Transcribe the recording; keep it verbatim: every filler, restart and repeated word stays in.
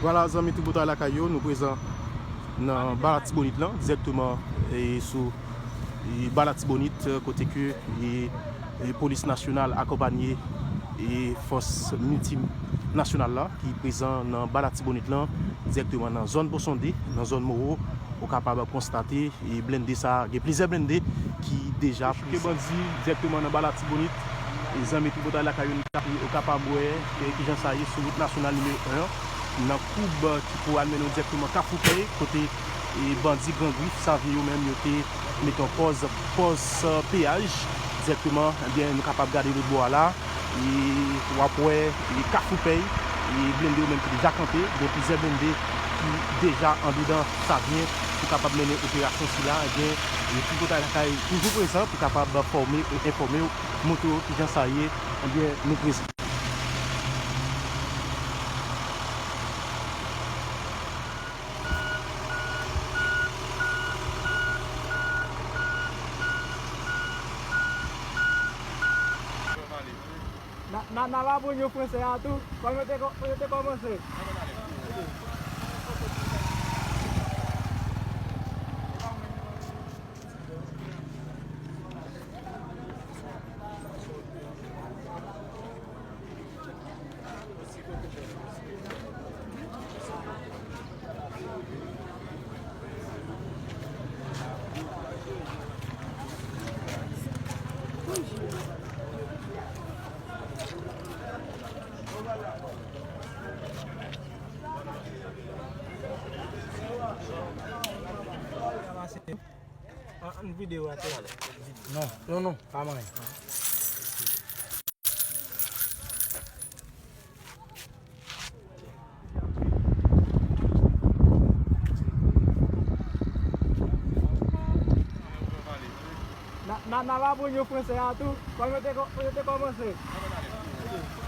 Vwala, zanmi Tripotay Lakay yo, nou prezan nan Ba Latibonit lan, dirèkteman, e, sou, e, Ba Latibonit, e, kote ke, e, e, Polis Nasyonal akonpanye, e, fòs miltinasyonal la ki prezan nan Ba Latibonit lan, dirèkteman nan zòn Pon Sonde, nan zòn Mowo, ou kapab konstate e blende sa, gen plizyè blende ki deja chouke bandi dirèkteman nan Ba Latibonit. E zanmi Tripotay Lakay yo, nou ka-, yo kapab wè, e, kijan sa ye sou wout nasyonal nimewo en an, nan koub ki pou al mennen w dirèkteman Kafou Pèy, kote, e, bandi Gran Grif, Savyen yo menm, yo te mete yon pòz, pòz, e, peyaj dirèkteman. Ebyen, nou kapab gade lòt bò a la. E w ap wè, e, Kafou Pèy, e blende yo menm ki deja kanpe, gen plizyè blende ki deja andedan Savyen pou kapab mennen operasyon sila. Ebyen, e Tripotay Lakay toujou prezan pou kapab fòme e enfòme w, montre w kijan sa ye. Ebyen, nou prezan. N a, n a, n a ba pou nou franse a tou, kòm yo te kò-, yo te kòmanse. An, an videyo a tou. Non, non, non, pa manyen. N a, n a, n a ba pou nou franse a tou, kòm yo te kò-, yo te kòmanse.